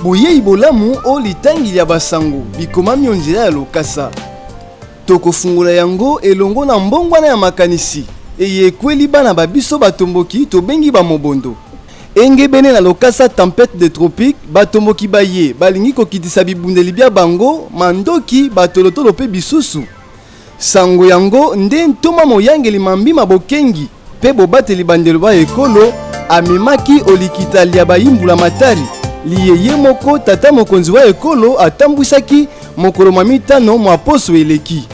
Boyei bolamu o litangi lya basango bikomami o nzela ya lokasa. Tokofungola yango elongo na mbongwana ya makanisi eye ekweli bana ba biso batomboki tobengi ba mobondo. Engebene na lokasa Tempete des tropiques, batomboki baye balingi kokitisa bibundeli bya bango, mandoki, batolotolo mpe bisusu. Sango yango nde ntoma moyangeli mambi ma bokengi mpe bobateli bandelo ba ekolo amemaki o likita lya bayi mbulamatari liye ye moko tata mokonzi wa ekolo atambwisaki mokolo mwa mitano mwa poso eleki.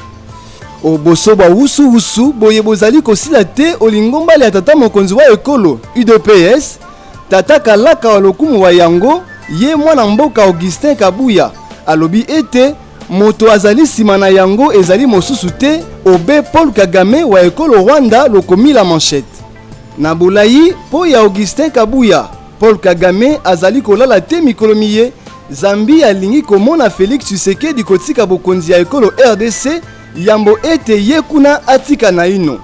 O boso bwa wusu wusu boye bozali kosila te o lingomba lya tata mokonzi wa ekolo, udps, tata kalaka wa lokumu wa yango, ye mwana mboka Augustin Kabuya, alobi ete moto azali sima na yango ezali mosusu te obe Paul Kagame wa ekolo Rwanda lokomi la manchette. Na bolayi mpo ya Augustin Kabuya, Paul Kagame azali kolala te mikolo miye zambi alingi komona Felix Tshisekedi kotika bokonzi ya ekolo rdc yambo ete ye kuna atika naino.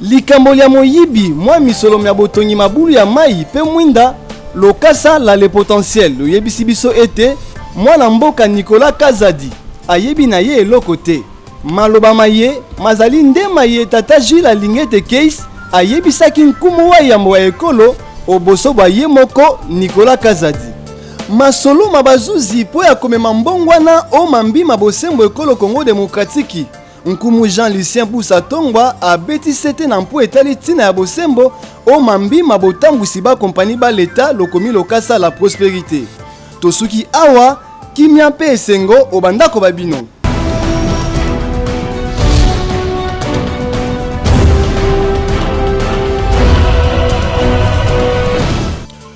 Likambo lya moyibi mwa misolo mya botongi mabulu ya mayi mpe mwinda, lokasa la Le Potentiel loyebisi biso ete mwana mboka Nicolas Kazadi ayebi na ye eloko te. Maloba maye mazali nde maye tata Jules Alingete Keys ayebisaki nkumu wa yambo wa ekolo o boso bwa ye moko Nicolas Kazadi. Masolo ma bazuzi mpo ya komema mbongwana o mambi ma bosembo ekolo Congo demokratiki. Nkumu Jean-Lucien Bussa Tongba abeti sete na mpo etali ntina ya bosembo o mambi ma botambwisi ba kompani ba leta lokomi lokasa la Prosperite. Tosuki awa, kimia mpe esengo o bandako ba bino.